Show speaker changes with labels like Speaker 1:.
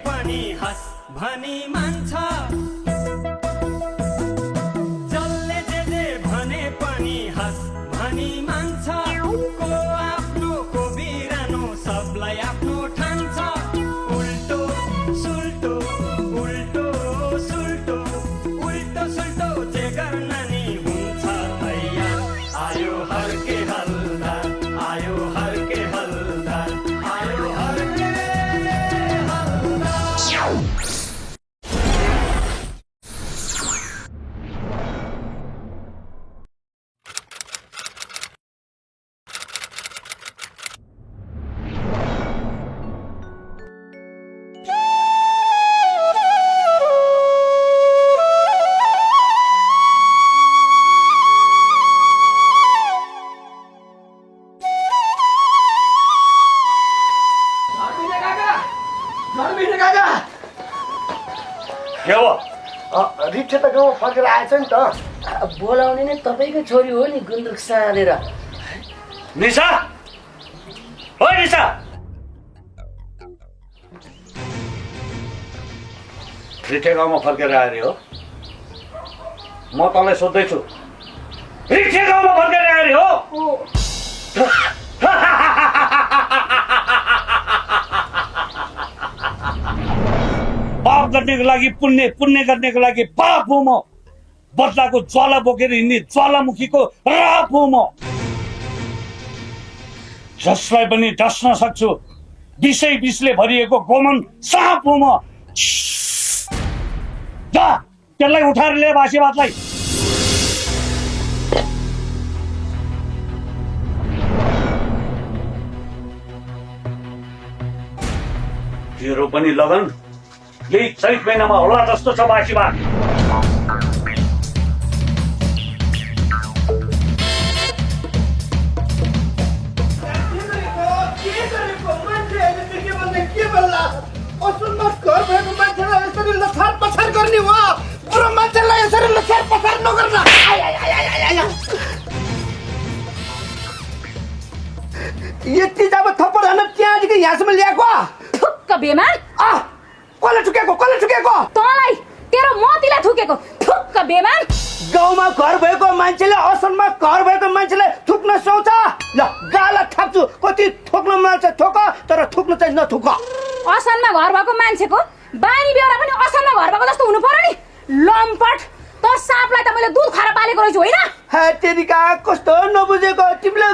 Speaker 1: पनि हस भनी मान्छ जसले जे भने पनि हस भनी मान्छ को आफ्नो को बिरानो सबलाई आफ्नो ठान्छ उल्टो सुल्टो उल्टो सुल्टो उल्टो सुल्टो जे गर्न नि हुन्छ हैया आयो हर्के हल्दार आयो हर्के हल्दार आयो हर्के हल्दार
Speaker 2: के हो
Speaker 3: रिक्से त गाउँ फर्केर आएछ नि त
Speaker 4: बोलाउने नै तपाईँकै छोरी हो नि गुन्द्रुक साँधेर
Speaker 2: निशा ओ निशा रिक्से गाउँमा फर्केर आएर हो म तँलाई सोध्दैछु रिक्से गाउँमा फर्केर आएर हो पाप गर्नेको लागि पुण्य पुण्य गर्नेको लागि पाप हो म बदलाको ज्वाला बोकेर हिँड्ने ज्वालामुखीको राप हो म जसलाई पनि डस्न सक्छु विषै विषले भरिएको गोमन साप हो म जा त्यसलाई उठाएर ल्याए बासीवादलाई तेरो पनि लगन यही चैत महिनामा होला जस्तो छ बासीवाद
Speaker 3: यति जब थप्पड हान्न त्यहाँदेखि यहाँसम्म ल्याएको
Speaker 5: ठुक्क बेमान
Speaker 3: कसले ठुकेको
Speaker 5: तँलाई तेरो मोतीलाई थुकेको ठुक्क बेमान
Speaker 3: गाउँमा घर भएको मान्छेले असलमा घर भएको मान्छेले थुक्न सक्छ ल गाला थाप्छु कति थोक्न मान्छ थोक तर थुक्न चाहिँ नथुक
Speaker 5: असलमा घर भएको मान्छेको बानी बेहोरा पनि असलमा घर भएको जस्तो हुनु पर्यो नि लम्पट त सापलाई त मैले दुध खाएर पालेको रहेछु होइन
Speaker 3: तेरिका कस्तो नबुझेको तिमीले